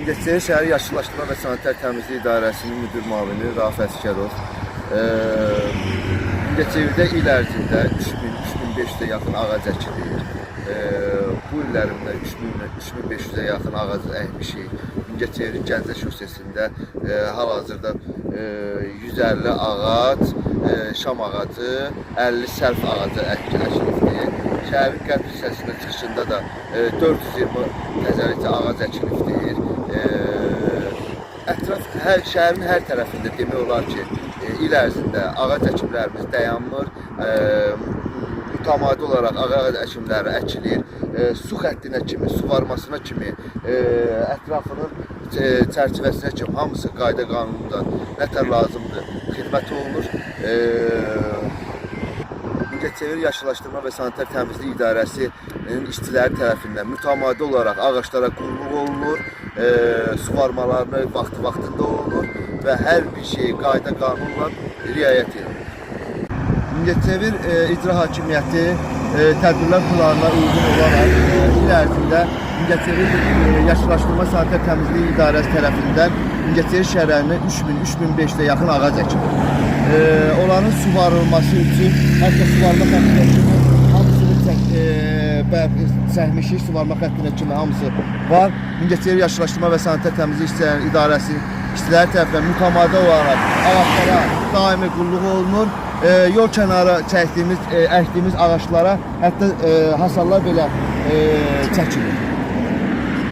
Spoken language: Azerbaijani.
Mingəçevir şəhəri Yaşıllaşdırma və Sanitar Təmizlik İdarəsinin müdir müavini Rauf Əsgərov. Mingəçevirdə il ərzində 3000-3500-ə yaxın ağac əkilir. Bu illərimdə 3000-3500-ə yaxın ağac əkmişik. Mingəçevirin Gəncə şosesində hal-hazırda 150 ağac, şam ağacı, 50 sərf ağacı əkilibdir. Şəhərin qərb hissəsində çıxışında da 420 təzəlikcə ağac əkilibdir. Ətraf hər şəhərin hər tərəfində demək olar ki, il ərzində ağac əkimlərimiz dayanmır. Mütəmadi olaraq ağac əkimləri əkilir. Su xəttinə kimi, suvarmasına kimi, ətrafının çərçivəsinə kimi hamısı qayda qanundan nətər lazımdır, xidmət olunur. Mingəçevir Yaşıllaşdırma və Sanitar Təmizlik İdarəsinin işçiləri tərəfindən mütəmadi olaraq ağaclara qulluq olunur, suvarmalarını vaxtı-vaxtında olunur və hər bir şeyi qayda qanunla riayət edilir. Mingəçevir icra hakimiyyəti tədbirlər planına uyğun olaraq il ərzində Mingəçevir Yaşıllaşdırma Sanitar Təmizlik İdarəsi tərəfindən Mingəçevir şəhərində 3000-3500-ə yaxın ağac əkilir. Onların suvarılması üçün hətta suvarma xəttinə kimi hamısını çəkmişik, suvarma xəttinə kimi hamısı var. Mingəçevir Yaşıllaşdırma və Sanitar Təmizlik İşçilərinin İdarəsinin işçiləri tərəfindən mütəmadi olaraq ağaclara daimi qulluq olunur. Yol kənarı çəkdiyimiz, əkdiyimiz ağaclara hətta hasarlar belə çəkilir.